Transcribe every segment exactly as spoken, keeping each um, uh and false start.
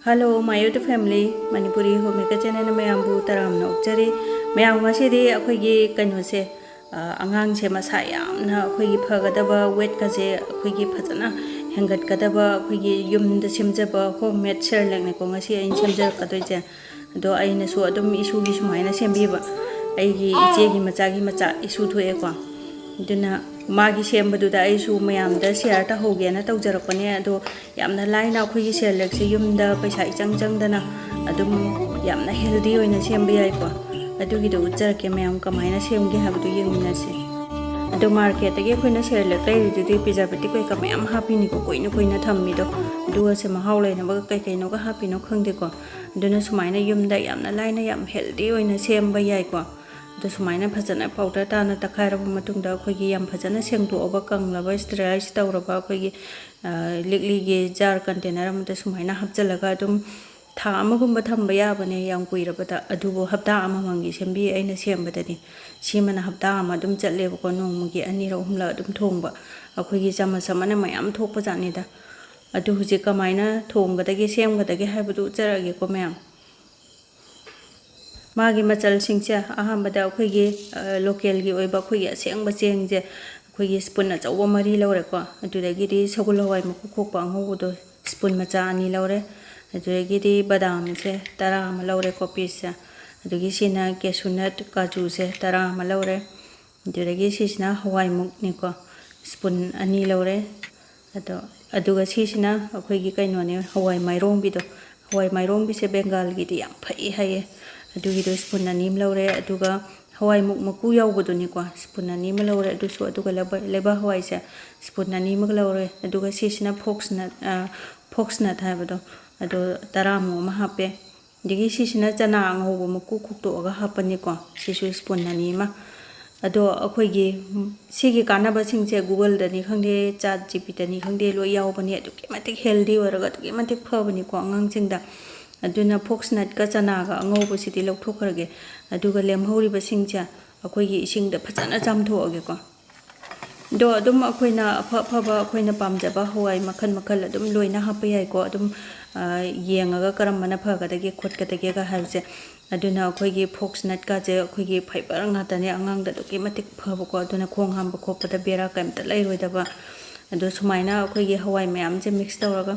Hello, my YouTube family, Manipuri Homemaker channel ꯃꯌꯥꯝꯕꯨ ꯇꯔꯥꯝꯅ ꯑꯣꯛꯆꯔꯤ꯫ ꯃꯌꯥꯝ, ꯉꯁꯤꯗꯤ ꯑꯩꯈꯣꯏꯒꯤ ꯀꯩꯅꯣꯁꯦ, ꯑ, ꯑꯉꯥꯡꯁꯦ ꯃꯁꯥ ꯌꯥꯝꯅ ꯑꯩꯈꯣꯏꯒꯤ ꯐꯒꯗꯕ, ꯋꯦꯠꯀꯁꯦ ꯑꯩꯈꯣꯏꯒꯤ ꯐꯖꯅ ꯍꯦꯟꯒꯠꯀꯗꯕ, ꯑꯩꯈꯣꯏꯒꯤ ꯌꯨꯝꯗ ꯁꯦꯝꯖꯕ ꯍꯣꯝ ꯃꯦꯗ ꯁꯦꯔꯦꯂꯦꯛꯅꯤꯀꯣ ꯉꯁꯤ ꯑꯩꯅ ꯁꯦꯝꯖꯔꯛꯀꯗꯣꯏꯁꯦ꯫ ꯑꯗꯣ ꯑꯩꯅꯁꯨ ꯑꯗꯨꯝ ꯏꯁꯨꯒꯤ ꯁꯨꯃꯥꯏꯅ ꯁꯦꯝꯕꯤꯕ, ꯑꯩꯒꯤ ꯏꯆꯦꯒꯤ ꯃꯆꯥꯒꯤ ꯃꯆꯥ ꯏꯁꯨ ꯊꯣꯛꯑꯦꯀꯣ꯫ ꯑꯗꯨꯅ ꯃꯥꯒꯤ ꯁꯦꯝꯕꯗꯨꯗ ꯑꯩꯁꯨ ꯃꯌꯥꯝꯗ ꯁꯤꯌꯥꯔ ꯇꯧꯍꯧꯒꯦꯅ ꯇꯧꯖꯔꯛꯄꯅꯦ꯫ ꯑꯗꯣ ꯌꯥꯝꯅ ꯂꯥꯏꯅ ꯑꯩꯈꯣꯏꯒꯤ ꯁꯦꯔꯦꯂꯦꯛꯁꯦ ꯌꯨꯝꯗ ꯄꯩꯁꯥ ꯏꯆꯪ ꯆꯪꯗꯅ ꯑꯗꯨꯝ ꯌꯥꯝꯅ ꯍꯦꯜꯗꯤ ꯑꯣꯏꯅ ꯁꯦꯝꯕ ꯌꯥꯏꯀꯣ꯫ ꯑꯗꯨꯒꯤꯗꯣ ꯎꯠꯆꯔꯛꯀꯦ, ꯃꯌꯥꯝ ꯀꯃꯥꯏꯅ ꯁꯦꯝꯒꯦ ꯍꯥꯏꯕꯗꯨ ꯌꯦꯡꯃꯤꯟꯅꯁꯤ꯫ ꯑꯗꯣ ꯃꯥꯔꯀꯦꯠꯇꯒꯤ ꯑꯩꯈꯣꯏꯅ ꯁꯦꯔꯦꯂꯦꯛ ꯂꯩꯔꯤꯗꯨꯗꯤ ꯄ꯭ꯔꯤꯖꯔꯕꯦꯇꯤꯚ ꯀꯩꯀꯥ ꯃꯌꯥꯝ ꯍꯥꯞꯄꯤꯅꯤꯀꯣ, ꯀꯨꯏꯅ ꯀꯨꯏꯅ ꯊꯝꯃꯤꯗꯣ꯫ ꯑꯗꯨꯒꯁꯦ ꯃꯍꯥꯎ ꯂꯩꯅꯕ ꯀꯩ ꯀꯩꯅꯣꯒ ꯍꯥꯞꯄꯤꯅꯣ ꯈꯪꯗꯦꯀꯣ꯫ ꯑꯗꯨꯅ ꯁꯨꯃꯥꯏꯅ ꯌꯨꯝꯗ ꯌꯥꯝꯅ ꯂꯥꯏꯅ ꯌꯥꯝ ꯍꯦꯜꯗꯤ ꯑꯣꯏꯅ ꯁꯦꯝꯕ ꯌꯥꯏꯀꯣ꯫ ꯑꯗꯣ ꯁꯨꯃꯥꯏꯅ ꯐꯖꯅ ꯄꯥꯎꯗꯔ ꯇꯥꯅ ꯇꯛꯈꯥꯏꯔꯕ ꯃꯇꯨꯡꯗ ꯑꯩꯈꯣꯏꯒꯤ ꯌꯥꯝ ꯐꯖꯅ ꯁꯦꯡꯗꯣꯛꯑꯕ, ꯀꯪꯂꯕ, ꯁ꯭ꯇꯦꯔꯤꯂꯥꯏꯁ ꯇꯧꯔꯕ ꯑꯩꯈꯣꯏꯒꯤ, ꯑ, ꯂꯤꯛꯂꯤꯒꯤ ꯖꯥꯔ ꯀꯟꯇꯦꯅꯔ ꯑꯃꯗ ꯁꯨꯃꯥꯏꯅ ꯍꯥꯞꯆꯤꯜꯂꯒ ꯑꯗꯨꯝ ꯊꯥ ꯑꯃꯒꯨꯝꯕ ꯊꯝꯕ ꯌꯥꯕꯅꯦ, ꯌꯥꯝ ꯀꯨꯏꯔꯕꯗ꯫ ꯑꯗꯨꯕꯨ ꯍꯞꯇꯥ ꯑꯃꯃꯝꯒꯤ ꯁꯦꯝꯕꯤ ꯑꯩꯅ ꯁꯦꯝꯕꯗꯗꯤ꯫ ꯁꯤꯃꯅ ꯍꯞꯇꯥ ꯑꯃ ꯑꯗꯨꯝ ꯆꯠꯂꯦꯕꯀꯣ, ꯅꯣꯡꯃꯒꯤ ꯑꯅꯤꯔꯛ ꯑꯍꯨꯝꯂꯛ ꯑꯗꯨꯝ ꯊꯣꯡꯕ꯫ ꯑꯩꯈꯣꯏꯒꯤ ꯆꯃꯁ ꯑꯃꯅ ꯃꯌꯥꯝ ꯊꯣꯛꯄ ꯖꯥꯠꯅꯤꯗ꯫ ꯑꯗꯨ ꯍꯧꯖꯤꯛ ꯀꯃꯥꯏꯅ ꯊꯣꯡꯒꯗꯒꯦ, ꯁꯦꯝꯒꯗꯒꯦ ꯍꯥꯏꯕꯗꯨ ꯎꯠꯆꯔꯛꯑꯒꯦꯀꯣ ꯃꯌꯥꯝ꯫ ꯃꯥꯒꯤ ꯃꯆꯜꯁꯤꯡꯁꯦ, ꯑꯍꯥꯟꯕꯗ ꯑꯩꯈꯣꯏꯒꯤ, ꯑ, ꯂꯣꯀꯦꯜꯒꯤ ꯑꯣꯏꯕ ꯑꯩꯈꯣꯏꯒꯤ ꯑꯁꯦꯡꯕ ꯆꯦꯡꯁꯦ ꯑꯩꯈꯣꯏꯒꯤ ꯁ꯭ꯄꯨꯟ ꯑꯆꯧꯕ ꯃꯔꯤ ꯂꯧꯔꯦꯀꯣ꯫ ꯑꯗꯨꯗꯒꯤꯗꯤ ꯁꯒꯣꯜ ꯍꯋꯥꯏ ꯃꯀꯨ ꯈꯣꯛꯄ ꯑꯉꯧꯕꯗꯣ ꯁ꯭ꯄꯨꯟ ꯃꯆꯥ ꯑꯅꯤ ꯂꯧꯔꯦ꯫ ꯑꯗꯨꯗꯒꯤꯗꯤ ꯕꯗꯥꯝꯁꯦ ꯇꯔꯥ ꯑꯃ ꯂꯧꯔꯦꯀꯣ, ꯄꯤꯁꯁꯦ꯫ ꯑꯗꯨꯗꯒꯤ ꯁꯤꯅ ꯀꯦꯁꯨꯅꯠ, ꯀꯥꯖꯨꯁꯦ ꯇꯔꯥ ꯑꯃ ꯂꯧꯔꯦ꯫ ꯑꯗꯨꯗꯒꯤ ꯁꯤꯁꯤꯅ ꯍꯋꯥꯏꯃꯨꯛꯅꯤꯀꯣ, ꯁ꯭ꯄꯨꯟ ꯑꯅꯤ ꯂꯧꯔꯦ꯫ ꯑꯗꯣ, ꯑꯗꯨꯒ ꯁꯤꯁꯤꯅ ꯑꯩꯈꯣꯏꯒꯤ ꯀꯩꯅꯣꯅꯦ, ꯍꯋꯥꯏ ꯃꯥꯏꯔꯣꯡꯕꯤꯗꯣ꯫ ꯍꯋꯥꯏ ꯃꯥꯏꯔꯣꯡꯕꯤꯁꯦ ꯕꯦꯡꯒꯥꯜꯒꯤꯗꯤ ꯌꯥꯝ ꯐꯩ ꯍꯥꯏꯌꯦ꯫ ꯑꯗꯨꯒꯤꯗꯣ ꯁ꯭ꯄꯨꯟ ꯑꯅꯤ ꯑꯃ ꯂꯧꯔꯦ꯫ ꯑꯗꯨꯒ ꯍꯋꯥꯏꯃꯨꯛ ꯃꯀꯨ ꯌꯥꯎꯕꯗꯨꯅꯤꯀꯣ, ꯁ꯭ꯄꯨꯟ ꯑꯅꯤ ꯑꯃ ꯂꯧꯔꯦ ꯑꯗꯨꯁꯨ꯫ ꯑꯗꯨꯒ ꯂꯩꯕꯥꯛ, ꯂꯩꯕꯥꯛ ꯍꯋꯥꯏꯁꯦ ꯁ꯭ꯄꯨꯟ ꯑꯅꯤ ꯑꯃꯒ ꯂꯧꯔꯦ꯫ ꯑꯗꯨꯒ ꯁꯤꯁꯤꯅ ꯐꯣꯛꯁꯅꯠ, ꯑ, ꯐꯣꯛꯁꯅꯠ ꯍꯥꯏꯕꯗꯣ, ꯑꯗꯣ ꯇꯔꯥꯃꯨꯛ ꯑꯃ ꯍꯥꯞꯄꯦ꯫ ꯑꯗꯒꯤ ꯁꯤꯁꯤꯅ ꯆꯅꯥ ꯑꯉꯧꯕ ꯃꯀꯨ ꯈꯣꯛꯇꯣꯛꯑꯒ ꯍꯥꯞꯄꯅꯤꯀꯣ, ꯁꯤꯁꯨ ꯁ꯭ꯄꯨꯟ ꯑꯅꯤ ꯑꯃ꯫ ꯑꯗꯣ ꯑꯩꯈꯣꯏꯒꯤ, ꯎꯝ, ꯁꯤꯒꯤ ꯀꯥꯟꯅꯕꯁꯤꯡꯁꯦ Google-ꯗꯅꯤ ꯈꯪꯗꯦ, ChatGPT-ꯗꯅꯤ ꯈꯪꯗꯦ, ꯂꯣꯏ ꯌꯥꯎꯕꯅꯦ꯫ ꯑꯗꯨꯛꯀꯤ ꯃꯇꯤꯛ ꯍꯦꯜꯗꯤ ꯑꯣꯏꯔꯒ ꯑꯗꯨꯛꯀꯤ ꯃꯇꯤꯛ ꯐꯕꯅꯤꯀꯣ ꯑꯉꯥꯡꯁꯤꯡꯗ꯫ ꯑꯗꯨꯅ ꯐꯣꯛꯁꯅꯠꯀ ꯆꯅꯥꯒ ꯑꯉꯧꯕꯁꯤꯗꯤ ꯂꯧꯊꯣꯛꯈ꯭ꯔꯒꯦ꯫ ꯑꯗꯨꯒ ꯂꯦꯝꯍꯧꯔꯤꯕꯁꯤꯡꯁꯦ ꯑꯩꯈꯣꯏꯒꯤ ꯏꯁꯤꯡꯗ ꯐꯖꯅ ꯆꯥꯝꯊꯣꯛꯑꯒꯦꯀꯣ꯫ ꯑꯗꯣ ꯑꯗꯨꯝ ꯑꯩꯈꯣꯏꯅ ꯑꯐ ꯑꯐꯕ ꯑꯩꯈꯣꯏꯅ ꯄꯥꯝꯖꯕ ꯍꯋꯥꯏ ꯃꯈꯜ ꯃꯈꯜ ꯑꯗꯨꯝ ꯂꯣꯏꯅ ꯍꯥꯞꯄ ꯌꯥꯏꯀꯣ꯫ ꯑꯗꯨꯝ, ꯑ, ꯌꯦꯡꯉꯒ ꯀꯔꯝꯕꯅ ꯐꯒꯗꯒꯦ ꯈꯣꯠꯀꯗꯒꯦꯒ ꯍꯥꯏꯕꯁꯦ꯫ ꯑꯗꯨꯅ ꯑꯩꯈꯣꯏꯒꯤ fox nutꯀꯥꯁꯦ ꯑꯩꯈꯣꯏꯒꯤ fibre ꯉꯥꯛꯇꯅꯦ, ꯑꯉꯥꯡꯗ ꯑꯗꯨꯛꯀꯤ ꯃꯇꯤꯛ ꯐꯕꯀꯣ꯫ ꯑꯗꯨꯅ ꯈꯣꯡ ꯍꯥꯝꯕ ꯈꯣꯠꯄꯗ ꯕꯦꯔꯥ ꯀꯩꯝꯇ ꯂꯩꯔꯣꯏꯗꯕ꯫ ꯑꯗꯣ ꯁꯨꯃꯥꯏꯅ ꯑꯩꯈꯣꯏꯒꯤ ꯍꯋꯥꯏ ꯃꯌꯥꯝꯁꯦ mix ꯇꯧꯔꯒ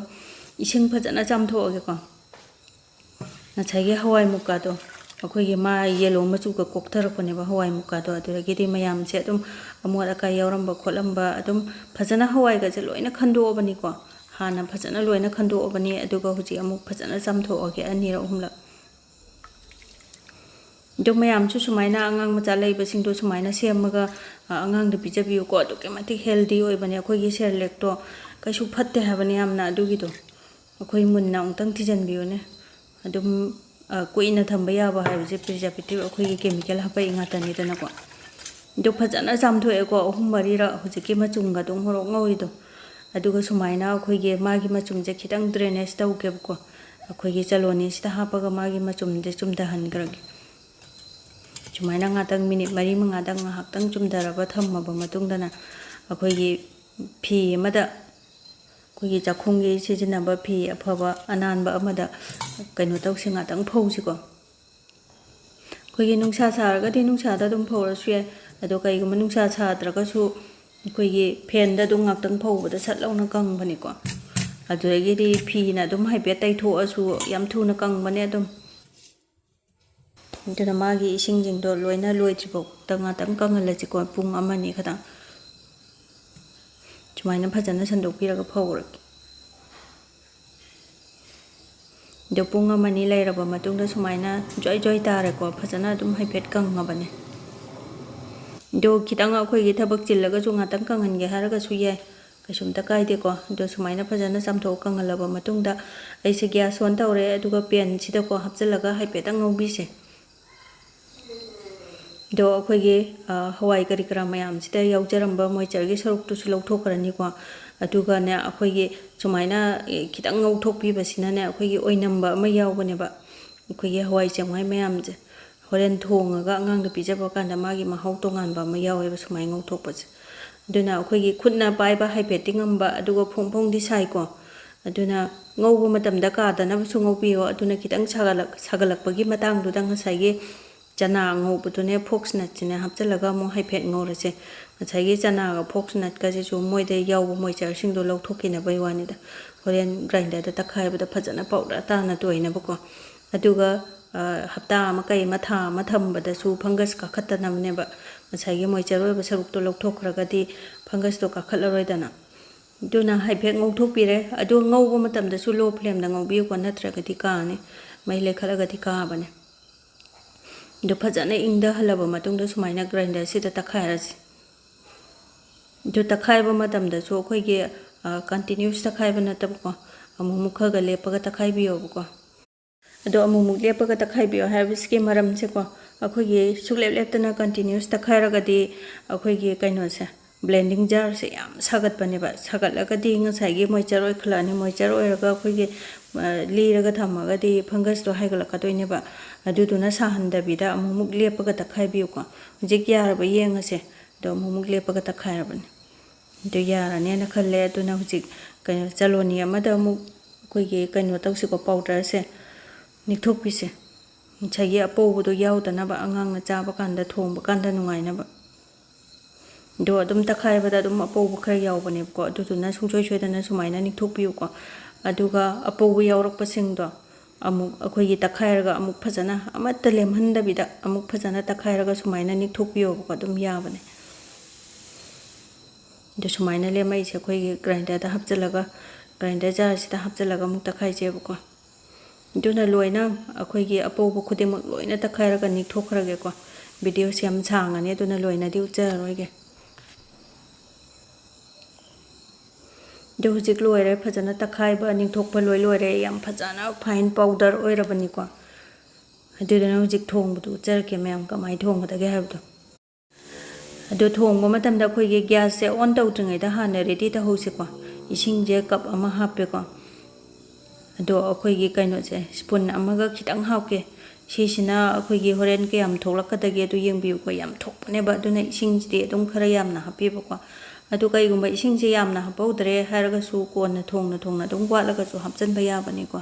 ꯏꯁꯤꯡ ꯐꯖꯅ ꯆꯥꯝꯊꯣꯛꯑꯒꯦꯀꯣ꯫ ꯉꯁꯥꯏꯒꯤ ꯍꯋꯥꯏ ꯃꯨꯀꯥꯗꯣ, ꯑꯩꯈꯣꯏꯒꯤ ꯃꯥ yellow ꯃꯆꯨꯒ ꯀꯣꯛꯊꯔꯛꯄꯅꯦꯕ ꯍꯋꯥꯏ ꯃꯨꯀꯥꯗꯣ꯫ ꯑꯗꯨꯗꯒꯤꯗꯤ ꯃꯌꯥꯝꯁꯦ ꯑꯗꯨꯝ ꯑꯃꯣꯠ ꯑꯀꯥꯏ ꯌꯥꯎꯔꯝꯕ ꯈꯣꯠꯂꯝꯕ ꯑꯗꯨꯝ ꯐꯖꯅ ꯍꯋꯥꯏꯒꯁꯦ ꯂꯣꯏꯅ ꯈꯟꯗꯣꯛꯑꯕꯅꯤꯀꯣ꯫ ꯍꯥꯟꯅ ꯐꯖꯅ ꯂꯣꯏꯅ ꯈꯟꯗꯣꯛꯑꯕꯅꯤ, ꯑꯗꯨꯒ ꯍꯧꯖꯤꯛ ꯑꯃꯨꯛ ꯐꯖꯅ ꯆꯥꯝꯊꯣꯛꯑꯒꯦ ꯑꯅꯤꯔꯛ ꯑꯍꯨꯝꯂꯛ꯫ ꯑꯗꯣ ꯃꯌꯥꯝꯁꯨ ꯁꯨꯃꯥꯏꯅ ꯑꯉꯥꯡ ꯃꯆꯥ ꯂꯩꯕꯁꯤꯡꯗꯣ ꯁꯨꯃꯥꯏꯅ ꯁꯦꯝꯃꯒ, ꯑ, ꯑꯉꯥꯡꯗ ꯄꯤꯖꯕꯤꯌꯨꯀꯣ꯫ ꯑꯗꯨꯛꯀꯤ ꯃꯇꯤꯛ healthy ꯑꯣꯏꯕꯅꯦ꯫ ꯑꯩꯈꯣꯏꯒꯤ Cerelacꯇꯣ ꯀꯩꯁꯨ ꯐꯠꯇꯦ ꯍꯥꯏꯕꯅꯤ ꯌꯥꯝꯅ꯫ ꯑꯗꯨꯒꯤꯗꯣ ꯑꯩꯈꯣꯏ ꯃꯨꯟꯅ ꯑꯃꯨꯛꯇꯪ ꯊꯤꯖꯤꯟꯕꯤꯌꯨꯅꯦ꯫ ꯑꯗꯨꯝ, ꯑ, ꯀꯨꯏꯅ ꯊꯝꯕ ꯌꯥꯕ ꯍꯥꯏꯕꯁꯦ preservative ꯑꯩꯈꯣꯏꯒꯤ chemical ꯍꯥꯞꯄꯛꯏ ꯉꯥꯛꯇꯅꯤꯗꯅꯀꯣ꯫ ꯑꯗꯣ ꯐꯖꯅ ꯆꯥꯝꯊꯣꯛꯑꯦꯀꯣ, ꯑꯍꯨꯝ ꯃꯔꯤꯔꯛ ꯍꯧꯖꯤꯛꯀꯤ ꯃꯆꯨꯝꯒ ꯑꯗꯨꯝ ꯃꯣꯔꯣꯛ ꯉꯧꯔꯤꯗꯣ꯫ ꯑꯗꯨꯒ ꯁꯨꯃꯥꯏꯅ ꯑꯩꯈꯣꯏꯒꯤ ꯃꯥꯒꯤ ꯃꯆꯨꯝꯁꯦ ꯈꯤꯇꯪ drainage ꯇꯧꯒꯦꯕꯀꯣ꯫ ꯑꯩꯈꯣꯏꯒꯤ ꯆꯂꯣꯅꯤꯁꯤꯗ ꯍꯥꯞꯄꯒ ꯃꯥꯒꯤ ꯃꯆꯨꯝꯁꯦ ꯆꯨꯝꯊꯍꯟꯈ꯭ꯔꯒꯦ꯫ ꯁꯨꯃꯥꯏꯅ ꯉꯥꯛꯇꯪ minute ꯃꯔꯤ ꯃꯉꯥꯗꯪ ꯉꯥꯏꯍꯥꯛꯇꯪ ꯆꯨꯝꯊꯔꯕ ꯊꯝꯃꯕ ꯃꯇꯨꯡꯗꯅ ꯑꯩꯈꯣꯏꯒꯤ ꯐꯤ ꯑꯃꯗ, ꯑꯩꯈꯣꯏꯒꯤ ꯆꯥꯛꯈꯨꯝꯒꯤ ꯁꯤꯖꯤꯟꯅꯕ ꯐꯤ ꯑꯐꯕ ꯑꯅꯥꯟꯕ ꯑꯃꯗ ꯀꯩꯅꯣ ꯇꯧꯁꯤ, ꯉꯥꯛꯇꯪ ꯐꯧꯁꯤꯀꯣ꯫ ꯑꯩꯈꯣꯏꯒꯤ ꯅꯨꯡꯁꯥ ꯁꯥꯔꯒꯗꯤ ꯅꯨꯡꯁꯥꯗ ꯑꯗꯨꯝ ꯐꯧꯔꯁꯨ ꯌꯥꯏ꯫ ꯑꯗꯣ ꯀꯩꯒꯨꯝꯕ ꯅꯨꯡꯁꯥ ꯁꯥꯗ꯭ꯔꯒꯁꯨ ꯑꯩꯈꯣꯏꯒꯤ fanꯗ ꯑꯗꯨꯝ ꯉꯥꯛꯇꯪ ꯐꯧꯕꯗ ꯁꯠ ꯂꯥꯎꯅ ꯀꯪꯕꯅꯤꯀꯣ꯫ ꯑꯗꯨꯗꯒꯤꯗꯤ ꯐꯤꯅ ꯑꯗꯨꯝ ꯍꯥꯏꯐꯦꯠ ꯇꯩꯊꯣꯛꯑꯁꯨ ꯌꯥꯝ ꯊꯨꯅ ꯀꯪꯕꯅꯦ ꯑꯗꯨꯝ꯫ ꯑꯗꯨꯅ ꯃꯥꯒꯤ ꯏꯁꯤꯡꯁꯤꯡꯗꯣ ꯂꯣꯏꯅ ꯂꯣꯏꯗ꯭ꯔꯤꯐꯥꯎꯗ ꯉꯥꯛꯇꯪ ꯀꯪꯍꯜꯂꯁꯤꯀꯣ, ꯄꯨꯡ ꯑꯃꯅꯤ ꯈꯛꯇꯪ꯫ ꯁꯨꯃꯥꯏꯅ ꯐꯖꯅ ꯁꯟꯗꯣꯛꯄꯤꯔꯒ ꯐꯧꯔꯒꯦ꯫ ꯑꯗꯣ ꯄꯨꯡ ꯑꯃꯅꯤ ꯂꯩꯔꯕ ꯃꯇꯨꯡꯗ ꯁꯨꯃꯥꯏꯅ ꯖ꯭ꯋꯥꯏ ꯖ꯭ꯋꯥꯏ ꯇꯥꯔꯦꯀꯣ, ꯐꯖꯅ ꯑꯗꯨꯝ ꯍꯥꯏꯐꯦꯠ ꯀꯪꯉꯕꯅꯦ꯫ ꯑꯗꯣ ꯈꯤꯇꯪ ꯑꯩꯈꯣꯏꯒꯤ ꯊꯕꯛ ꯆꯤꯜꯂꯒꯁꯨ ꯉꯥꯛꯇꯪ ꯀꯪꯍꯟꯒꯦ ꯍꯥꯏꯔꯒꯁꯨ ꯌꯥꯏ, ꯀꯩꯁꯨꯝꯇ ꯀꯥꯏꯗꯦꯀꯣ꯫ ꯑꯗꯣ ꯁꯨꯃꯥꯏꯅ ꯐꯖꯅ ꯆꯥꯝꯊꯣꯛ ꯀꯪꯍꯜꯂꯕ ꯃꯇꯨꯡꯗ ꯑꯩꯁꯦ gas on ꯇꯧꯔꯦ, ꯑꯗꯨꯒ panꯁꯤꯗꯀꯣ ꯍꯥꯞꯆꯤꯜꯂꯒ ꯍꯥꯏꯐꯦꯠꯇꯪ ꯉꯧꯕꯤꯁꯦ꯫ ꯑꯗꯣ ꯑꯩꯈꯣꯏꯒꯤ, ꯑ, ꯍꯋꯥꯏ ꯀꯔꯤ ꯀꯔꯥ ꯃꯌꯥꯝꯁꯤꯗ ꯌꯥꯎꯖꯔꯝꯕ moistureꯒꯤ ꯁꯔꯨꯛꯇꯨꯁꯨ ꯂꯧꯊꯣꯛꯈ꯭ꯔꯅꯤꯀꯣ꯫ ꯑꯗꯨꯒꯅꯦ ꯑꯩꯈꯣꯏꯒꯤ ꯁꯨꯃꯥꯏꯅ, ꯑꯦ, ꯈꯤꯇꯪ ꯉꯧꯊꯣꯛꯄꯤꯕꯁꯤꯅꯅꯦ ꯑꯩꯈꯣꯏꯒꯤ ꯑꯣꯏꯅꯝꯕ ꯑꯃ ꯌꯥꯎꯕꯅꯦꯕ꯫ ꯑꯩꯈꯣꯏꯒꯤ ꯍꯋꯥꯏ ꯆꯦꯡꯋꯥꯏ ꯃꯌꯥꯝꯁꯦ ꯍꯣꯔꯦꯟ ꯊꯣꯡꯉꯒ ꯑꯉꯥꯡꯗ ꯄꯤꯖꯕ ꯀꯥꯟꯗ ꯃꯥꯒꯤ ꯃꯍꯥꯎ ꯇꯣꯉꯥꯟꯕ ꯑꯃ ꯌꯥꯎꯋꯦꯕ ꯁꯨꯃꯥꯏꯅ ꯉꯧꯊꯣꯛꯄꯁꯦ꯫ ꯑꯗꯨꯅ ꯑꯩꯈꯣꯏꯒꯤ ꯈꯨꯠꯅ ꯄꯥꯏꯕ ꯍꯥꯏꯐꯦꯠꯇꯤ ꯉꯝꯕ, ꯑꯗꯨꯒ ꯐꯣꯡ ꯐꯣꯡꯗꯤ ꯁꯥꯏꯀꯣ꯫ ꯑꯗꯨꯅ ꯉꯧꯕ ꯃꯇꯝꯗ ꯀꯥꯗꯅꯕꯁꯨ ꯉꯧꯕꯤꯌꯣ꯫ ꯑꯗꯨꯅ ꯈꯤꯇꯪ ꯁꯥꯒꯠꯂꯛ-, ꯁꯥꯒꯠꯂꯛꯄꯒꯤ ꯃꯇꯥꯡꯗꯨꯗ ꯉꯁꯥꯏꯒꯤ ꯆꯅꯥ ꯑꯉꯧꯕꯗꯨꯅꯦ, fox nutꯁꯤꯅꯦ ꯍꯥꯞꯆꯤꯜꯂꯒ ꯑꯃꯨꯛ ꯍꯥꯏꯐꯦꯠ ꯉꯧꯔꯁꯦ꯫ ꯉꯁꯥꯏꯒꯤ ꯆꯅꯥꯒ fox nutꯀꯁꯤꯁꯨ ꯃꯣꯏꯗ ꯌꯥꯎꯕ moistureꯁꯤꯡꯗꯣ ꯂꯧꯊꯣꯛꯈꯤꯅꯕꯒꯤ ꯋꯥꯅꯤꯗ꯫ ꯍꯣꯔꯦꯟ grinderꯗ ꯇꯛꯈꯥꯏꯕꯗ ꯐꯖꯅ powder ꯇꯥꯅ ꯇꯣꯏꯅꯕꯀꯣ꯫ ꯑꯗꯨꯒ, ꯑ, ꯍꯞꯇꯥ ꯑꯃ ꯀꯩ ꯑꯃ, ꯊꯥ ꯑꯃ ꯊꯝꯕꯗꯁꯨ fungus ꯀꯥꯈꯠꯇꯅꯕꯅꯦꯕ꯫ ꯉꯁꯥꯏꯒꯤ moisture ꯑꯣꯏꯕ ꯁꯔꯨꯛꯇꯣ ꯂꯧꯊꯣꯛꯈ꯭ꯔꯒꯗꯤ fungusꯇꯣ ꯀꯥꯈꯠꯂꯔꯣꯏꯗꯅ꯫ ꯑꯗꯨꯅ ꯍꯥꯏꯐꯦꯠ ꯉꯧꯊꯣꯛꯄꯤꯔꯦ꯫ ꯑꯗꯨ ꯉꯧꯕ ꯃꯇꯝꯗꯁꯨ low flameꯗ ꯉꯧꯕꯤꯌꯨꯀꯣ, ꯅꯠꯇ꯭ꯔꯒꯗꯤ ꯀꯥꯅꯤ꯫ ꯃꯩ ꯂꯩꯈꯠꯂꯒꯗꯤ ꯀꯥꯕꯅꯦ꯫ ꯑꯗꯨ ꯐꯖꯅ ꯏꯪꯊꯍꯜꯂꯕ ꯃꯇꯨꯡꯗ ꯁꯨꯃꯥꯏꯅ grinderꯁꯤꯗ ꯇꯛꯈꯥꯏꯔꯁꯤ꯫ ꯑꯗꯨ ꯇꯛꯈꯥꯏꯕ ꯃꯇꯝꯗꯁꯨ ꯑꯩꯈꯣꯏꯒꯤ, ꯑ, continuous ꯇꯛꯈꯥꯏꯕ ꯅꯠꯇꯕꯀꯣ, ꯑꯃꯨꯛ ꯑꯃꯨꯛ ꯈꯔ ꯈꯔ ꯂꯦꯞꯄꯒ ꯇꯛꯈꯥꯏꯕꯤꯌꯣꯕꯀꯣ꯫ ꯑꯗꯣ ꯑꯃꯨꯛ ꯑꯃꯨꯛ ꯂꯦꯞꯄꯒ ꯇꯛꯈꯥꯏꯕꯤꯌꯣ ꯍꯥꯏꯕꯁꯤꯒꯤ ꯃꯔꯝꯁꯦꯀꯣ, ꯑꯩꯈꯣꯏꯒꯤ ꯁꯨꯛꯂꯦꯞ ꯂꯦꯞꯇꯅ continuous ꯇꯛꯈꯥꯏꯔꯒꯗꯤ ꯑꯩꯈꯣꯏꯒꯤ ꯀꯩꯅꯣꯁꯦ, blending jarꯁꯦ ꯌꯥꯝ ꯁꯥꯒꯠꯄꯅꯦꯕ꯫ ꯁꯥꯒꯠꯂꯒꯗꯤ ꯉꯁꯥꯏꯒꯤ moisture ꯑꯣꯏꯈꯠꯂꯛꯑꯅꯤ꯫ Moisture ꯑꯣꯏꯔꯒ ꯑꯩꯈꯣꯏꯒꯤ, ꯑ, ꯂꯤꯔꯒ ꯊꯝꯃꯒꯗꯤ fungusꯇꯣ ꯍꯥꯏꯒꯠꯂꯛꯀꯗꯣꯏꯅꯦꯕ꯫ ꯑꯗꯨꯗꯨꯅ ꯁꯥꯍꯟꯗꯕꯤꯗ ꯑꯃꯨꯛ ꯑꯃꯨꯛ ꯂꯦꯞꯄꯒ ꯇꯛꯈꯥꯏꯕꯤꯌꯨꯀꯣ꯫ ꯍꯧꯖꯤꯛ ꯌꯥꯔꯕ ꯌꯦꯡꯉꯁꯦ꯫ ꯑꯗꯣ ꯑꯃꯨꯛ ꯑꯃꯨꯛ ꯂꯦꯞꯄꯒ ꯇꯛꯈꯥꯏꯔꯕꯅꯦ꯫ ꯑꯗꯨ ꯌꯥꯔꯅꯦꯅ ꯈꯜꯂꯦ꯫ ꯑꯗꯨꯅ ꯍꯧꯖꯤꯛ ꯀꯩꯅꯣ, ꯆꯂꯣꯅꯤ ꯑꯃꯗ ꯑꯃꯨꯛ ꯑꯩꯈꯣꯏꯒꯤ ꯀꯩꯅꯣ ꯇꯧꯁꯤꯀꯣ, powderꯁꯦ ꯅꯤꯛꯊꯣꯛꯄꯤꯁꯦ꯫ ꯉꯁꯥꯏꯒꯤ ꯑꯄꯧꯕꯗꯣ ꯌꯥꯎꯗꯅꯕ, ꯑꯉꯥꯡꯅ ꯆꯥꯕ ꯀꯥꯟꯗ, ꯊꯣꯡꯕ ꯀꯥꯟꯗ ꯅꯨꯡꯉꯥꯏꯅꯕ꯫ ꯑꯗꯣ ꯑꯗꯨꯝ ꯇꯛꯈꯥꯏꯕꯗ ꯑꯗꯨꯝ ꯑꯄꯧꯕ ꯈꯔ ꯌꯥꯎꯕꯅꯦꯕꯀꯣ, ꯑꯗꯨꯗꯨꯅ ꯁꯨꯡꯁꯣꯏ ꯁꯣꯏꯗꯅ ꯁꯨꯃꯥꯏꯅ ꯅꯤꯛꯊꯣꯛꯄꯤꯌꯨꯀꯣ꯫ ꯑꯗꯨꯒ ꯑꯄꯧꯕ ꯌꯥꯎꯔꯛꯄꯁꯤꯡꯗꯣ ꯑꯃꯨꯛ ꯑꯩꯈꯣꯏꯒꯤ ꯇꯛꯈꯥꯏꯔꯒ ꯑꯃꯨꯛ ꯐꯖꯅ ꯑꯃꯠꯇ ꯂꯦꯝꯍꯟꯗꯕꯤꯗ ꯑꯃꯨꯛ ꯐꯖꯅ ꯇꯛꯈꯥꯏꯔꯒ ꯁꯨꯃꯥꯏꯅ ꯅꯤꯛꯊꯣꯛꯄꯤꯌꯣꯕꯀꯣ, ꯑꯗꯨꯝ ꯌꯥꯕꯅꯦ꯫ ꯑꯗꯨ ꯁꯨꯃꯥꯏꯅ ꯂꯦꯝꯃꯛꯏꯁꯦ ꯑꯩꯈꯣꯏꯒꯤ grinderꯗ ꯍꯥꯞꯆꯤꯜꯂꯒ, grinder jarꯁꯤꯗ ꯍꯥꯞꯆꯤꯜꯂꯒ ꯑꯃꯨꯛ ꯇꯛꯈꯥꯏꯁꯦꯕꯀꯣ꯫ ꯑꯗꯨꯅ ꯂꯣꯏꯅ ꯑꯩꯈꯣꯏꯒꯤ ꯑꯄꯧꯕ ꯈꯨꯗꯤꯡꯃꯛ ꯂꯣꯏꯅ ꯇꯛꯈꯥꯏꯔꯒ ꯅꯤꯛꯊꯣꯛꯈ꯭ꯔꯒꯦꯀꯣ꯫ Videoꯁꯦ ꯌꯥꯝ ꯁꯥꯡꯉꯅꯤ, ꯑꯗꯨꯅ ꯂꯣꯏꯅꯗꯤ ꯎꯠꯆꯔꯔꯣꯏꯒꯦ꯫ ꯑꯗꯨ ꯍꯧꯖꯤꯛ ꯂꯣꯏꯔꯦ, ꯐꯖꯅ ꯇꯛꯈꯥꯏꯕ, ꯅꯤꯛꯊꯣꯛꯄ ꯂꯣꯏ ꯂꯣꯏꯔꯦ꯫ ꯌꯥꯝ ꯐꯖꯅ fine powder ꯑꯣꯏꯔꯕꯅꯤꯀꯣ꯫ ꯑꯗꯨꯗꯨꯅ ꯍꯧꯖꯤꯛ ꯊꯣꯡꯕꯗꯨ ꯎꯠꯆꯔꯛꯀꯦ ꯃꯌꯥꯝ, ꯀꯃꯥꯏꯅ ꯊꯣꯡꯒꯗꯒꯦ ꯍꯥꯏꯕꯗꯣ꯫ ꯑꯗꯨ ꯊꯣꯡꯕ ꯃꯇꯝꯗ ꯑꯩꯈꯣꯏꯒꯤ gasꯁꯦ on ꯇꯧꯗ꯭ꯔꯤꯉꯩꯗ ꯍꯥꯟꯅ ready ꯇꯧꯍꯧꯁꯤꯀꯣ꯫ ꯏꯁꯤꯡꯁꯦ cup ꯑꯃ ꯍꯥꯞꯄꯦꯀꯣ꯫ ꯑꯗꯣ ꯑꯩꯈꯣꯏꯒꯤ ꯀꯩꯅꯣꯁꯦ spoon ꯑꯃꯒ ꯈꯤꯇꯪ ꯍꯥꯞꯀꯦ꯫ ꯁꯤꯁꯤꯅ ꯑꯩꯈꯣꯏꯒꯤ ꯍꯣꯔꯦꯟ ꯀꯌꯥꯝ ꯊꯣꯛꯂꯛꯀꯗꯒꯦ ꯑꯗꯨ ꯌꯦꯡꯕꯤꯌꯨꯀꯣ꯫ ꯌꯥꯝ ꯊꯣꯛꯄꯅꯦꯕ, ꯑꯗꯨꯅ ꯏꯁꯤꯡꯁꯤꯗꯤ ꯑꯗꯨꯝ ꯈꯔ ꯌꯥꯝꯅ ꯍꯥꯞꯄꯤꯕꯀꯣ꯫ ꯑꯗꯨ ꯀꯩꯒꯨꯝꯕ ꯏꯁꯤꯡꯁꯦ ꯌꯥꯝꯅ ꯍꯥꯞꯄꯧꯗ꯭ꯔꯦ ꯍꯥꯏꯔꯒꯁꯨ ꯀꯣꯟꯅ ꯊꯣꯡꯅ ꯊꯣꯡꯅ ꯑꯗꯨꯝ ꯋꯥꯠꯂꯒꯁꯨ ꯍꯥꯞꯆꯤꯟꯕ ꯌꯥꯕꯅꯤꯀꯣ꯫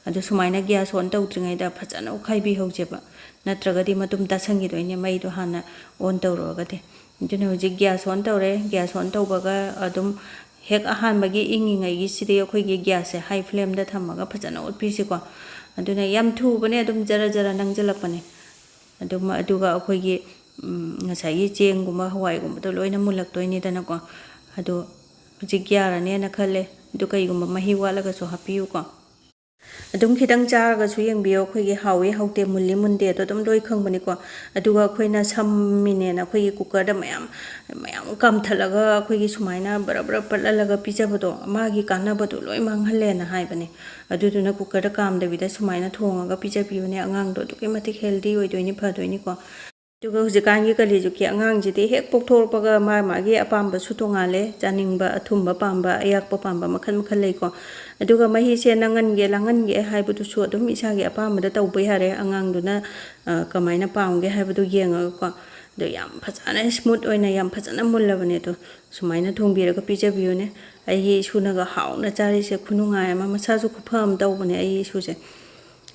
ꯑꯗꯨ ꯁꯨꯃꯥꯏꯅ gas on ꯇꯧꯗ꯭ꯔꯤꯉꯩꯗ ꯐꯖꯅ ꯑꯣꯠꯈꯥꯏꯕꯤꯍꯧꯁꯦꯕ, ꯅꯠꯇ꯭ꯔꯒꯗꯤ ꯃꯇꯨꯝ ꯇꯥꯁꯟꯈꯤꯗꯣꯏꯅꯦ ꯃꯩꯗꯣ ꯍꯥꯟꯅ on ꯇꯧꯔꯨꯔꯒꯗꯤ꯫ ꯑꯗꯨꯅ ꯍꯧꯖꯤꯛ gas on ꯇꯧꯔꯦ꯫ Gas on ꯇꯧꯕꯒ ꯑꯗꯨꯝ ꯍꯦꯛ ꯑꯍꯥꯟꯕꯒꯤ ꯏꯪꯉꯤꯉꯩꯒꯤꯁꯤꯗꯤ ꯑꯩꯈꯣꯏꯒꯤ gasꯁꯦ high flameꯗ ꯊꯝꯃꯒ ꯐꯖꯅ ꯑꯣꯠꯄꯤꯁꯤꯀꯣ꯫ ꯑꯗꯨꯅ ꯌꯥꯝ ꯊꯨꯕꯅꯦ, ꯑꯗꯨꯝ ꯖꯔ ꯖꯔ ꯅꯪꯁꯤꯜꯂꯛꯄꯅꯦ꯫ ꯑꯗꯨꯝ, ꯑꯗꯨꯒ ꯑꯩꯈꯣꯏꯒꯤ, ꯎꯝ, ꯉꯁꯥꯏꯒꯤ ꯆꯦꯡꯒꯨꯝꯕ, ꯍꯋꯥꯏꯒꯨꯝꯕꯗꯣ ꯂꯣꯏꯅ ꯃꯨꯜꯂꯛꯇꯣꯏꯅꯤꯗꯅꯀꯣ꯫ ꯑꯗꯣ ꯍꯧꯖꯤꯛ ꯌꯥꯔꯅꯦꯅ ꯈꯜꯂꯦ꯫ ꯑꯗꯨ ꯀꯩꯒꯨꯝꯕ ꯃꯍꯤ ꯋꯥꯠꯂꯒꯁꯨ ꯍꯥꯞꯄꯤꯌꯨꯀꯣ꯫ ꯑꯗꯨꯝ ꯈꯤꯇꯪ ꯆꯥꯔꯒꯁꯨ ꯌꯦꯡꯕꯤꯌꯣ, ꯑꯩꯈꯣꯏꯒꯤ ꯍꯥꯎꯏ ꯍꯥꯎꯇꯦ, ꯃꯨꯜꯂꯤ ꯃꯨꯟꯗꯦ ꯑꯗꯣ ꯑꯗꯨꯝ ꯂꯣꯏ ꯈꯪꯕꯅꯤꯀꯣ꯫ ꯑꯗꯨꯒ ꯑꯩꯈꯣꯏꯅ ꯁꯝꯃꯤꯅꯦꯅ ꯑꯩꯈꯣꯏꯒꯤ cookerꯗ ꯃꯌꯥꯝ ꯃꯌꯥꯝ ꯀꯥꯝꯊꯠꯂꯒ ꯑꯩꯈꯣꯏꯒꯤ ꯁꯨꯃꯥꯏꯅ ꯕꯔ ꯕꯔ ꯄꯠꯍꯜꯂꯒ ꯄꯤꯖꯕꯗꯣ ꯃꯥꯒꯤ ꯀꯥꯟꯅꯕꯗꯣ ꯂꯣꯏ ꯃꯥꯡꯍꯜꯂꯦꯅ ꯍꯥꯏꯕꯅꯦ꯫ ꯑꯗꯨꯗꯨꯅ cookerꯗ ꯀꯥꯝꯗꯕꯤꯗ ꯁꯨꯃꯥꯏꯅ ꯊꯣꯡꯉꯒ ꯄꯤꯖꯕꯤꯌꯨꯅꯦ ꯑꯉꯥꯡꯗꯣ, ꯑꯗꯨꯛꯀꯤ ꯃꯇꯤꯛ healthy ꯑꯣꯏꯗꯣꯏꯅꯤ, ꯐꯗꯣꯏꯅꯤꯀꯣ꯫ ꯑꯗꯨꯒ ꯍꯧꯖꯤꯛꯀꯥꯟꯒꯤ ꯀꯂꯤꯖꯨꯛꯀꯤ ꯑꯉꯥꯡꯁꯤꯗꯤ ꯍꯦꯛ ꯄꯣꯛꯊꯣꯔꯛꯄꯒ ꯃꯥ ꯃꯥꯒꯤ ꯑꯄꯥꯝꯕꯁꯨ ꯇꯣꯡꯉꯥꯜꯂꯦ, ꯆꯥꯅꯤꯡꯕ ꯑꯊꯨꯝꯕ ꯄꯥꯝꯕ, ꯑꯌꯥꯛꯄ ꯄꯥꯝꯕ, ꯃꯈꯜ ꯃꯈꯜ ꯂꯩꯀꯣ꯫ ꯑꯗꯨꯒ ꯃꯍꯤꯁꯦ ꯅꯪꯍꯟꯒꯦ ꯂꯥꯡꯍꯟꯒꯦ ꯍꯥꯏꯕꯗꯨꯁꯨ ꯑꯗꯨꯝ ꯏꯁꯥꯒꯤ ꯑꯄꯥꯝꯕꯗ ꯇꯧꯕ ꯌꯥꯔꯦ, ꯑꯉꯥꯡꯗꯨꯅ, ꯑ, ꯀꯃꯥꯏꯅ ꯄꯥꯝꯒꯦ ꯍꯥꯏꯕꯗꯨ ꯌꯦꯡꯉꯒꯀꯣ꯫ ꯑꯗꯣ ꯌꯥꯝ ꯐꯖꯅ smooth ꯑꯣꯏꯅ ꯌꯥꯝ ꯐꯖꯅ ꯃꯨꯜꯂꯕꯅꯦ꯫ ꯑꯗꯣ ꯁꯨꯃꯥꯏꯅ ꯊꯣꯡꯕꯤꯔꯒ ꯄꯤꯖꯕꯤꯌꯨꯅꯦ꯫ ꯑꯩꯒꯤ ꯏꯁꯨꯅꯒ ꯍꯥꯎꯅ ꯆꯥꯔꯤꯁꯦ ꯈꯨꯅꯨꯡꯉꯥꯏ ꯑꯃ, ꯃꯁꯥꯁꯨ ꯈꯨꯐ ꯑꯃ ꯇꯧꯕꯅꯦ ꯑꯩꯒꯤ ꯏꯁꯨꯁꯦ꯫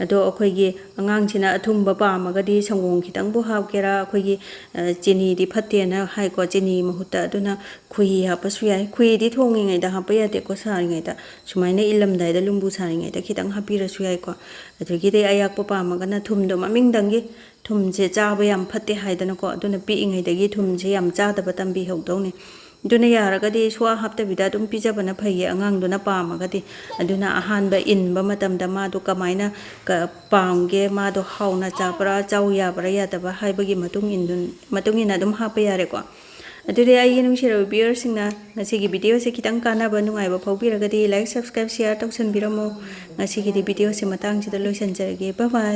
ꯑꯗꯣ ꯑꯩꯈꯣꯏꯒꯤ ꯑꯉꯥꯡꯁꯤꯅ ꯑꯊꯨꯝꯕ ꯄꯥꯝꯃꯒꯗꯤ ꯁꯪꯒꯣꯝ ꯈꯤꯇꯪꯕꯨ ꯍꯥꯞꯀꯦꯔꯥ, ꯑꯩꯈꯣꯏꯒꯤ, ꯑ, ꯆꯤꯅꯤꯗꯤ ꯐꯠꯇꯦꯅ ꯍꯥꯏꯀꯣ, ꯆꯤꯅꯤ ꯃꯍꯨꯠꯇ, ꯑꯗꯨꯅ ꯈꯣꯏꯍꯤ ꯍꯥꯞꯄꯁꯨ ꯌꯥꯏ꯫ ꯈꯣꯏꯍꯤꯗꯤ ꯊꯣꯡꯉꯤꯉꯩꯗ ꯍꯥꯞꯄ ꯌꯥꯗꯦꯀꯣ, ꯁꯥꯔꯤꯉꯩꯗ꯫ ꯁꯨꯃꯥꯏꯅ ꯏꯜꯂꯝꯗꯥꯏꯗ ꯂꯨꯝꯕꯨ ꯁꯥꯔꯤꯉꯩꯗ ꯈꯤꯇꯪ ꯍꯥꯞꯄꯤꯔꯁꯨ ꯌꯥꯏꯀꯣ꯫ ꯑꯗꯒꯤꯗꯤ ꯑꯌꯥꯛꯄ ꯄꯥꯝꯃꯒꯅ ꯊꯨꯝꯗꯣ ꯃꯃꯤꯡꯗꯪꯒꯤ, ꯊꯨꯝꯁꯦ ꯆꯥꯕ ꯌꯥꯝ ꯐꯠꯇꯦ ꯍꯥꯏꯗꯅꯀꯣ, ꯑꯗꯨꯅ ꯄꯤꯛꯏꯉꯩꯗꯒꯤ ꯊꯨꯝꯁꯦ ꯌꯥꯝ ꯆꯥꯗꯕ ꯇꯝꯕꯤꯍꯧꯗꯧꯅꯤ꯫ ꯑꯗꯨꯅ ꯌꯥꯔꯒꯗꯤ ꯁꯨꯡꯍꯥꯞ ꯍꯥꯞꯇꯕꯤꯗ ꯑꯗꯨꯝ ꯄꯤꯖꯕꯅ ꯐꯩꯌꯦ ꯑꯉꯥꯡꯗꯨꯅ ꯄꯥꯝꯃꯒꯗꯤ꯫ ꯑꯗꯨꯅ ꯑꯍꯥꯟꯕ ꯏꯟꯕ ꯃꯇꯝꯗ ꯃꯥꯗꯣ ꯀꯃꯥꯏꯅ ꯀ-, ꯄꯥꯝꯒꯦ, ꯃꯥꯗꯣ ꯍꯥꯎꯅ ꯆꯥꯕ꯭ꯔꯥ, ꯆꯥꯎ ꯌꯥꯕ꯭ꯔꯥ ꯌꯥꯗꯕ꯭ꯔꯥ ꯍꯥꯏꯕꯒꯤ ꯃꯇꯨꯡ ꯏꯟꯗꯨꯟ-, ꯃꯇꯨꯡ ꯏꯟꯅ ꯑꯗꯨꯝ ꯍꯥꯞꯄ ꯌꯥꯔꯦꯀꯣ꯫ ꯑꯗꯨꯗꯤ ꯑꯩꯒꯤ ꯅꯨꯡꯁꯤꯔꯕ viewerꯁꯤꯡꯅ ꯉꯁꯤꯒꯤ videoꯁꯦ ꯈꯤꯇꯪ ꯀꯥꯟꯅꯕ ꯅꯨꯡꯉꯥꯏꯕ ꯐꯥꯎꯕꯤꯔꯒꯗꯤ like, subscribe, share ꯇꯧꯁꯟꯕꯤꯔꯝꯃꯣ꯫ ꯉꯁꯤꯒꯤꯗꯤ videoꯁꯦ ꯃꯇꯥꯡꯁꯤꯗ ꯂꯣꯏꯁꯤꯟꯖꯔꯒꯦ꯫ Bye bye꯫